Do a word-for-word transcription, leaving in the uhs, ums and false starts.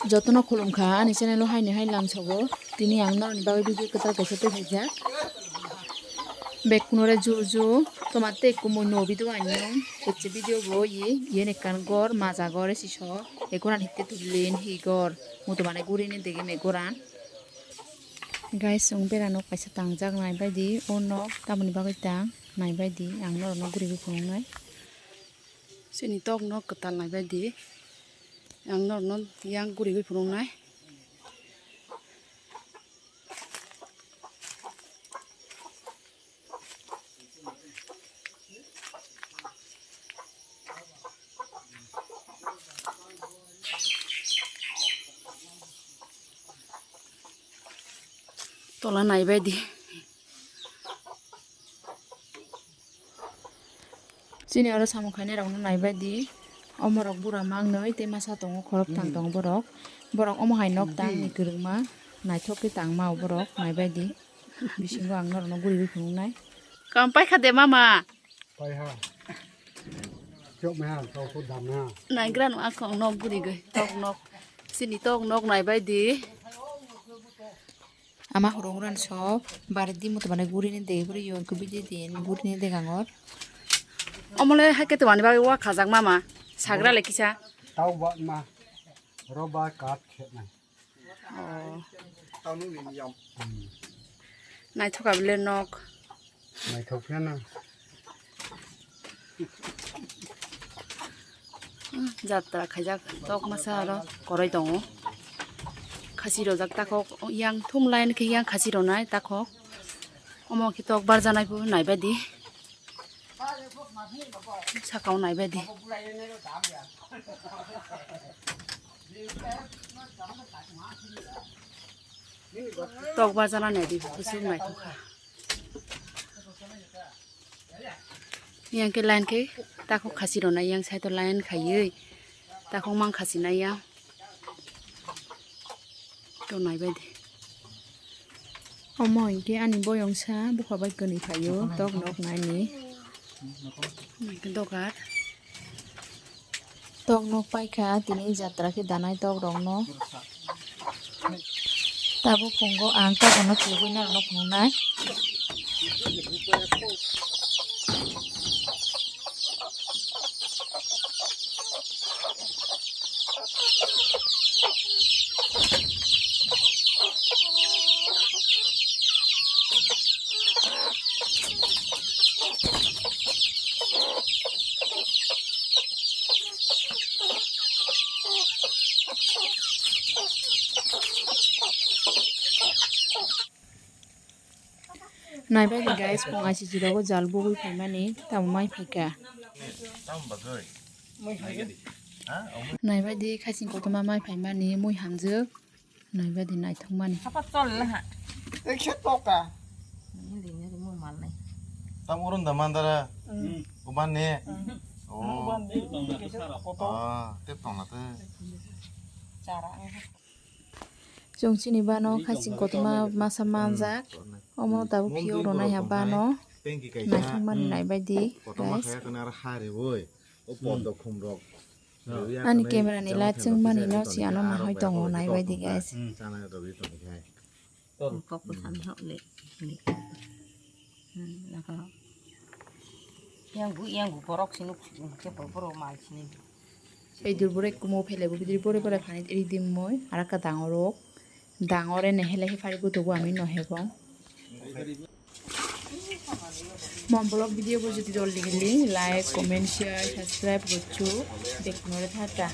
Jotono khulumkha ani channel o haini hai lamsogo. Tini ang norokni bagwi video kwtal kaisa twi phaijak. Bekkunore ju ju, toma tei kumui no video ani, ecche video bo ye, yen ekkan gor, maja gor, esi so, ekko rani hitte tullin hi gor, muto mane gurini degem ekko ran. Guys, chwng bera nok kaisa tangjak, naibaidi o nok tamoni bagwi tang, naibaidi ang norokno guriwi phunuknai. Chini tok nok kwtal naibaidi ang norokno yang guriwi phunuknai. Tola naibaidi. Chini oro samung khainai rokno naibaidi. Omorok bura mangnoi tei masa tongo, khoroktham tongo borok. Borok omo hai nok tangni kwrwngma, naithok khe tangma o borok naibaidi. Bisingo ang norokno guriwi phunuknai. Kam paikha de mama. Paiha. Chok meha, chok ko dam meha. Naigra no akhong nok gurigwi, tok nok. Chini tok nok naibaidi. Ama hurung ran so, bari di mutu mane gurini de, guri yon kubidi din, gurini de gangor. Omole haike to mani bagwi wa khajak mama, sagra le kisa. Tau ba ma, roba kat khet na. Oh. Tau nung ni yam. Hmm. Naithok abile nok. Naithok khe na. Jatra khaijak tok masa aro koroi tongo. Khasi rojak takhok yang thum line khe yang khasi ronai takhok. Omo khe tok barjanai bo naibaidi. Sakao naibaidi. Tok barjana naidi kusuk naithok kha. Yang ke line ke takhok khasi rona yang side o line khaiwi takhok mang khasi na yang to naibaidi. Omo hinkhe ani boyong sa bukha bai kwnwi phaio tok nok naini. Dogar. Tok nok paikha tini jatra khe danai tok rokno. Tabuk phungo ang tok no chugui norokno phunuknai. Naibaidi guys, pung aisi jirogo jal bugui phaimani tamo mai phaikha. Naibaidi khasing kotorma mai phaimani mui hamjwk. Naibaidi naithokmani. Apa chol laha. Ekhe toka. Ini dini di mau mal nih. Tam urun da mandara. Hmm. Uban ne. Hmm. Oh. Uban ne. Ah, tep tong na te. Cara. Chwng chini bano khasing kotorma masa manjak. Hmm. Omo tabuk phiyok ronai ha bano. Naithokmani naibaidi, kotorma guys. Khaya kane aro ha re boi. O pondo khum rok. Ani camera ni light chwngmani no si ano nahoi tongo naibaidi guys. Kok ko sami hok le. Yang gu yang gu borok sini ke borok mal sini. Ei dur borok kumo phele bo bidiri bore bore phani ri dim moi araka dangorok. Dangor ene hele he phari gutugo ami no hebo. Mon vlog video bo jodi dol ligili like, comment, share, subscribe gochu. Dekhnore thata.